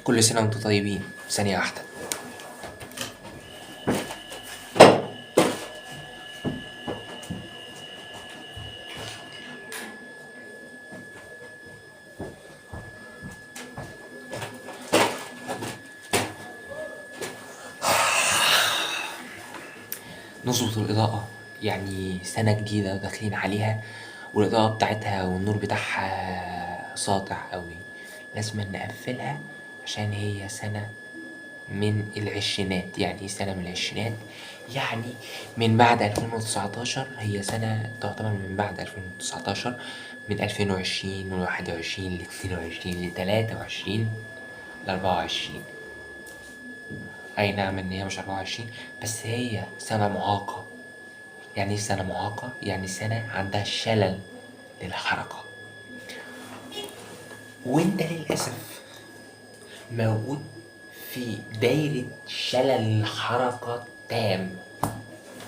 كل سنة وانتم طيبين. ثانية واحدة. نظبط الإضاءة، يعني سنة جديدة داخلين عليها والإضاءة بتاعتها والنور بتاعها ساطع قوي، لازم نقفلها عشان هي سنة من العشرينات. يعني ايه سنة من العشرينات؟ يعني من بعد 2019، هي سنة تعتبر من بعد 2019، من 2020 و 21 ل 22 ل 23 ل 24. أي نعم إن هي مش 24، بس هي سنة معاقة. يعني ايه سنة معاقة؟ يعني سنة عندها شلل للحركة، وانت للأسف موجود في دايرة شلل الحركة تام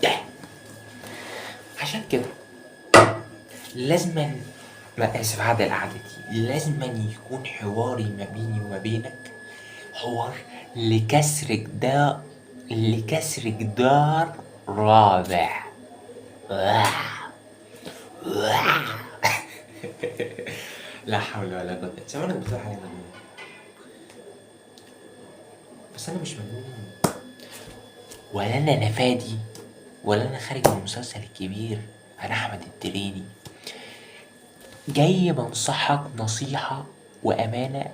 ده. عشان كده لازما، ما اسف عدل قعدتي، لازما يكون حواري ما بيني وما بينك حوار لكسر جدار، لكسر جدار رابع. لا حول ولا قوة. زمانك بتقول عليا مجنون، بس انا مش مجنون، ولا انا نفادي، ولا انا خارج من المسلسل الكبير. انا احمد الدريني، جاي بنصحك نصيحة وامانة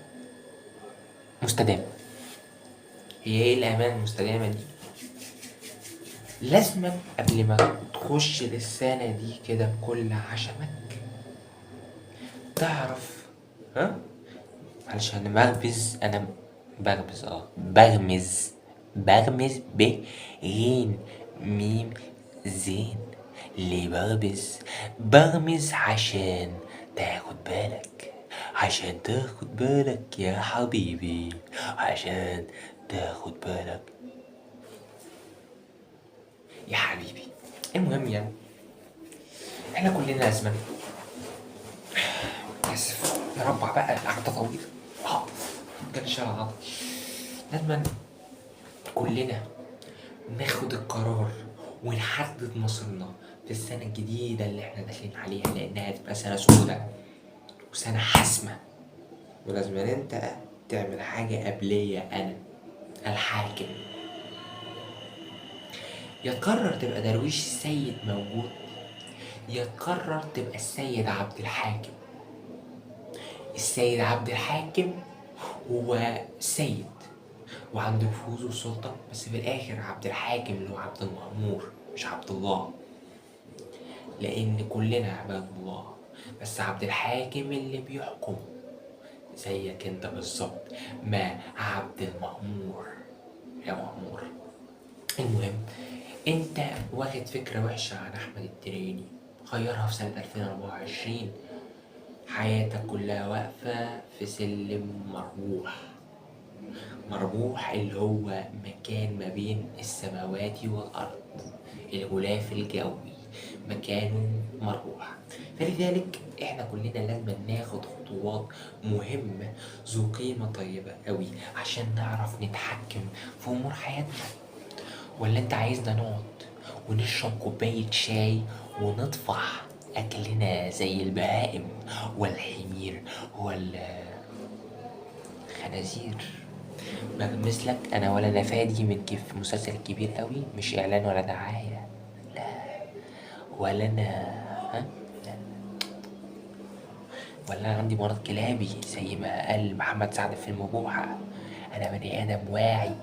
مستدامة. هي ايه الامانة المستدامة دي؟ لازما قبل ما تخش للسنة دي كده بكل عشمك تعرف، ها؟ معلش انا بغمز، انا بغمز، بغمز، بغمز ب غين ميم زين. ليه بغمز؟ بغمز عشان تاخد بالك، عشان تاخد بالك يا حبيبي، عشان تاخد بالك يا حبيبي. المهم احنا كلنا لازما، اسف نربع بقى القعدة طويلة، كان الشارع عضل. لازما كلنا ناخد القرار ونحدد مصيرنا في السنة الجديدة اللي احنا داخلين عليها، لأنها هتبقى سنة سودة وسنة حاسمة، ولازم انت تعمل حاجة قبلية. أنا الحاكم، يا تقرر تبقى درويش السيد موجود، يا تقرر تبقى السيد عبد الحاكم. السيد عبد الحاكم هو سيد وعنده نفوذ وسلطة، بس في الآخر عبد الحاكم اللي هو عبد المأمور مش عبد الله، لأن كلنا عباد الله، بس عبد الحاكم اللي بيحكم زيك انت بالظبط، ما عبد المأمور يا مأمور. المهم انت واخد فكرة وحشة عن أحمد الدريني، غيرها في سنة 2024. حياتك كلها واقفة في سلم مربوح، مربوح اللي هو مكان ما بين السماوات والأرض، الغلاف الجوي، مكانه مربوح. فلذلك احنا كلنا لازم ناخد خطوات مهمة ذو قيمة طيبة قوي عشان نعرف نتحكم في أمور حياتنا. ولا انت عايزنا نقعد ونشرب كوباية شاي ونطفح أكلنا زي البهائم والحمير والخنازير؟ بغمز لك أنا ولا نفادي من كيف مسلسل كبير قوي، مش إعلان ولا دعاية، لا ولا أنا، ها؟ لا. ولا أنا عندي مرض كلابي زي ما قال محمد سعد في فيلم بوحة. أنا بني آدم واعي،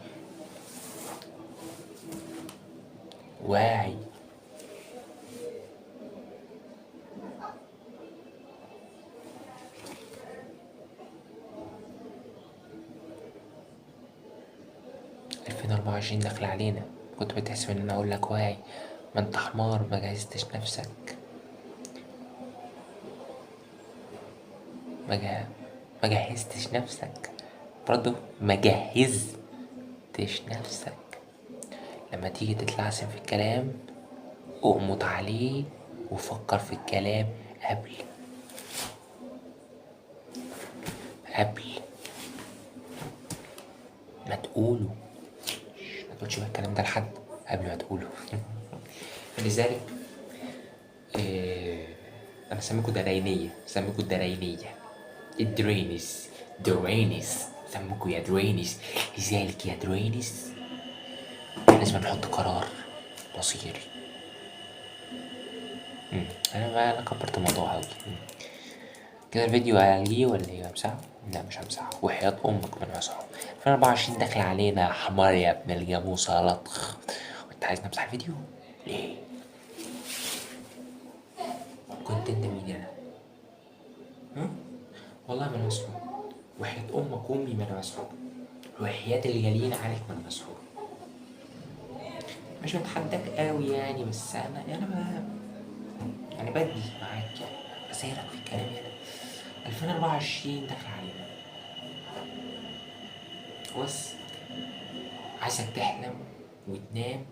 واعي. 2024 داخل علينا، كنت بتحسب ان انا اقول لك واعي، ما انت حمار، ما جهزتش نفسك، ما جهزتش نفسك برضو، ما جهزتش نفسك. لما تيجي تتلعثم في الكلام اقمط عليه وفكر في الكلام قبل ما تقوله، ما تقولش بقى الكلام ده لحد قبل ما تقوله. فلذلك انا سميكوا دراينية، سميكوا الدراينية، الدرينيز، درينيز، سموكوا يا درينيز. لذلك يا درينيز لازم نحط قرار مصيري. انا بقى انا كبرت الموضوع اوي كده. الفيديو هلغيه ولا ايه؟ همسحه؟ لا مش همسحه، وحياة امك ما انا همسحه. 2024 داخل علينا يا حمار يا ابن الجاموسة لطخ، وانت عايز نمسح الفيديو ليه؟ كنت انت مين انا؟ ها؟ والله ما انا مسحوب، وحياة امك وامي ما انا مسحوب، وحياة الجليل عليك ما انا مسحوب. مش بتحداك قوي يعني، بس انا يعني بدي معاك يعني، بسيرك في الكلام يعني. 2024 داخل علينا، بس عايزك تحلم وتنام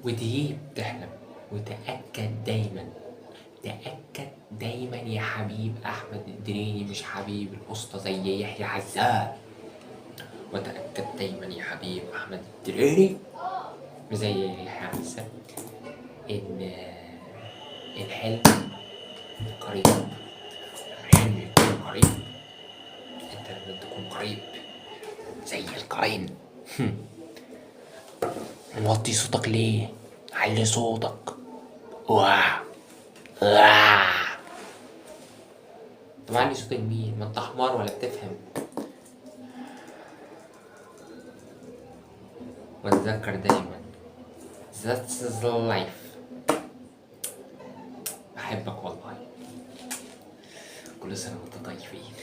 وتجيب تحلم، وتأكد دايما، تأكد دايما يا حبيب أحمد الدريني، مش حبيب الأسطى زي يحيى عزام. وتأكد دايما يا حبيب أحمد الدريني مش زي يحيى عزام إن الحلم قريب. الحلم يكون قريب، أنت لما تكون قريب زي القرين. موطي صوتك ليه؟ علي صوتك. واه واه. طب علي صوتك مين؟ ما انت حمار ولا بتفهم. واتذكر دايما that's the life. بحبك والله، كل سنة وانت طيبين.